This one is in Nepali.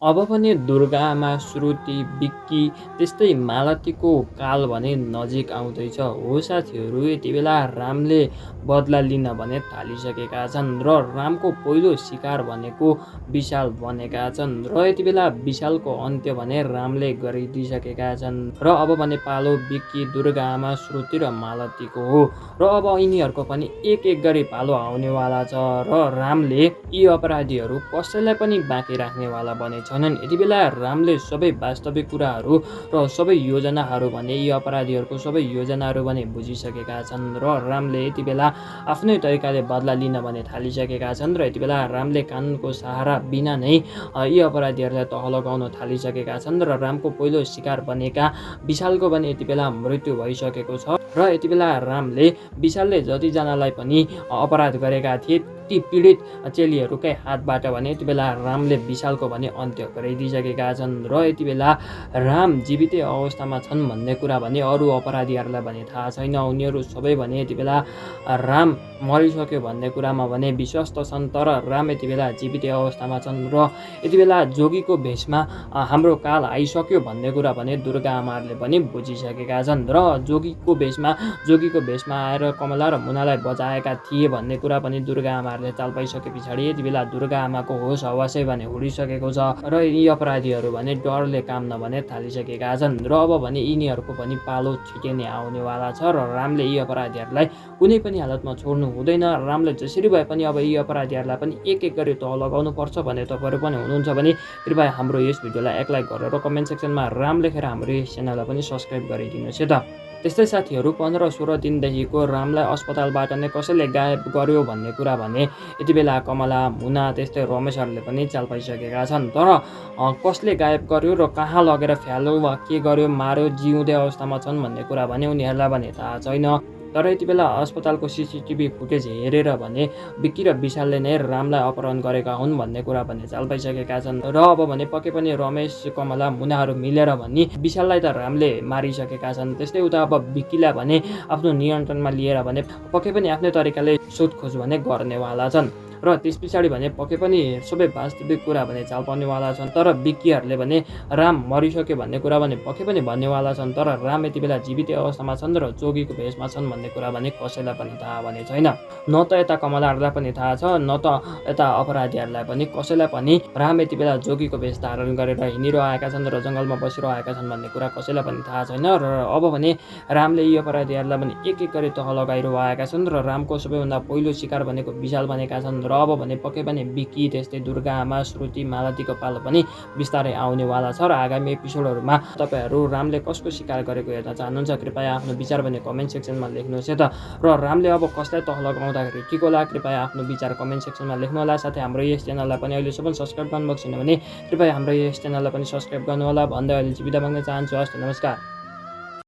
अब भने दुर्गामा, श्रुति, बिक्की त्यस्तै मालतीको काल भने नजिक आउँदैछ। हो साथीहरू, यति बेला रामले बदला लिन भने थालिसकेका छन् र रामको पहिलो शिकार भनेको विशाल बनेका छन् र यति बेला विशालको अन्त्य भने रामले गरिदिइसकेका छन् र अब भने पालो बिक्की, दुर्गामा, श्रुति र मालतीको हो र अब यिनीहरूको पनि एक एक गरी पालो आउनेवाला छ र रामले यी अपराधीहरू कसैलाई पनि बाँकी राख्नेवाला बनेछ छैनन्। यति बेला रामले सबै वास्तविक कुराहरू र सबै योजनाहरू भने यी अपराधीहरूको सबै योजनाहरू भने बुझिसकेका छन् र रामले यति बेला आफ्नै तरिकाले बदला लिन भने थालिसकेका छन् र यति बेला रामले कानुनको सहारा बिना नै यी अपराधीहरूलाई तह लगाउन थालिसकेका छन् र रामको पहिलो शिकार बनेका विशालको भने यति बेला मृत्यु भइसकेको छ र यति बेला रामले विशालले जतिजनालाई पनि अपराध गरेका थिए ती पीडित चेलीहरूकै हातबाट भने यति बेला रामले विशालको भने अन्त्य गराइदिइसकेका छन् र यति बेला राम जीवितै अवस्थामा छन् भन्ने कुरा भने अरू अपराधीहरूलाई भने थाहा छैन। उनीहरू सबै भने यति बेला राम मरिसक्यो भन्ने कुरामा भने विश्वस्त छन्, तर राम यति बेला जीवितै अवस्थामा छन् र यति बेला जोगीको भेषमा हाम्रो काल आइसक्यो भन्ने कुरा भने दुर्गा आमाहरूले पनि बुझिसकेका छन् र जोगीको भेषमा आएर कमला र मुनालाई बचाएका थिए भन्ने कुरा पनि दुर्गा आमाहरूले चाल पाइसके पछाडि यति बेला दुर्गा आमाको होस हवासै भने उडिसकेको छ र यी अपराधीहरू भने डरले काम नभने थालिसकेका छन् र अब भने यिनीहरूको पनि पालो छिटै नै आउनेवाला छ र रामले यी अपराधीहरूलाई कुनै पनि हालतमा छोड्नु हुँदैन। रामले जसरी भए पनि अब यी अपराधीहरूलाई पनि एक एक गरी तह लगाउनु पर्छ भने तपाईँहरू पनि हुनुहुन्छ भने कृपया हाम्रो यस भिडियोलाई एक लाइक गरेर कमेन्ट सेक्सनमा राम लेखेर हाम्रो यस च्यानललाई पनि सब्सक्राइब गरिदिनुहोस् है त। त्यस्तै साथीहरू 15-16 दिनदेखिको रामलाई अस्पतालबाट नै कसैले गायब गर्यो भन्ने कुरा भने यति बेला कमला, मुना त्यस्तै रमेशहरूले पनि चाल पाइसकेका छन्, तर कसले गायब गर्यो र कहाँ लगेर फ्याल्यो वा के गर्यो, मार्यो, जिउँदै अवस्थामा छन् भन्ने कुरा भने उनीहरूलाई भने थाहा छैन। तर यति बेला अस्पतालको सिसिटिभी फुटेज हेरेर भने बिक्की र विशालले नै रामलाई अपहरण गरेका हुन् भन्ने कुरा भने चाल पाइसकेका छन् र अब भने पक्कै पनि रमेश, कमला, मुनाहरू मिलेर भने विशाललाई त रामले मारिसकेका छन्। त्यस्तै उता अब बिक्कीलाई भने आफ्नो नियन्त्रणमा लिएर भने पक्कै पनि आफ्नै तरिकाले सोधखोज भने गर्नेवाला छन् र त्यस पछाडि भने पक्कै पनि सबै वास्तविक कुरा भने चाल पाउनेवाला छन्। तर बिक्कीहरूले भने राम मरिसक्यो भन्ने कुरा भने पक्कै पनि भन्नेवाला छन्, तर राम यति बेला जीवितै अवस्थामा छन् र जोगीको भेषमा छन् भन्ने कुरा भने कसैलाई पनि थाहा भने छैन। न त यता कमलाहरूलाई पनि थाहा छ, न त यता अपराधीहरूलाई पनि कसैलाई पनि राम यति बेला जोगीको भेष धारण गरेर हिँडिरहेका छन् र जङ्गलमा बसिरहेका छन् भन्ने कुरा कसैलाई पनि थाहा छैन र अब भने रामले यी अपराधीहरूलाई पनि एक एक गरी तह लगाइरहेका छन् र रामको सबैभन्दा पहिलो शिकार भनेको विशाल बनेका छन् र अब भने पक्कै पनि बिक्की त्यस्तै दुर्गा आमा, श्रुति, मालतीको पालो पनि बिस्तारै आउनेवाला छ र आगामी एपिसोडहरूमा तपाईँहरू रामले कसको शिकार गरेको हेर्न चाहनुहुन्छ कृपया आफ्नो विचार भने कमेन्ट सेक्सनमा लेख्नुहोस् है त। र रामले अब कसलाई तह लगाउँदाखेरि ठिक होला कृपया आफ्नो विचार कमेन्ट सेक्सनमा लेख्नुहोला। साथै हाम्रो यस च्यानललाई पनि अहिलेसम्म सब्सक्राइब गर्नुभएको छैन भने कृपया हाम्रो यस च्यानललाई पनि सब्सक्राइब गर्नुहोला भन्दै अहिले चाहिँ बिदा माग्न चाहन्छु। हस्, नमस्कार।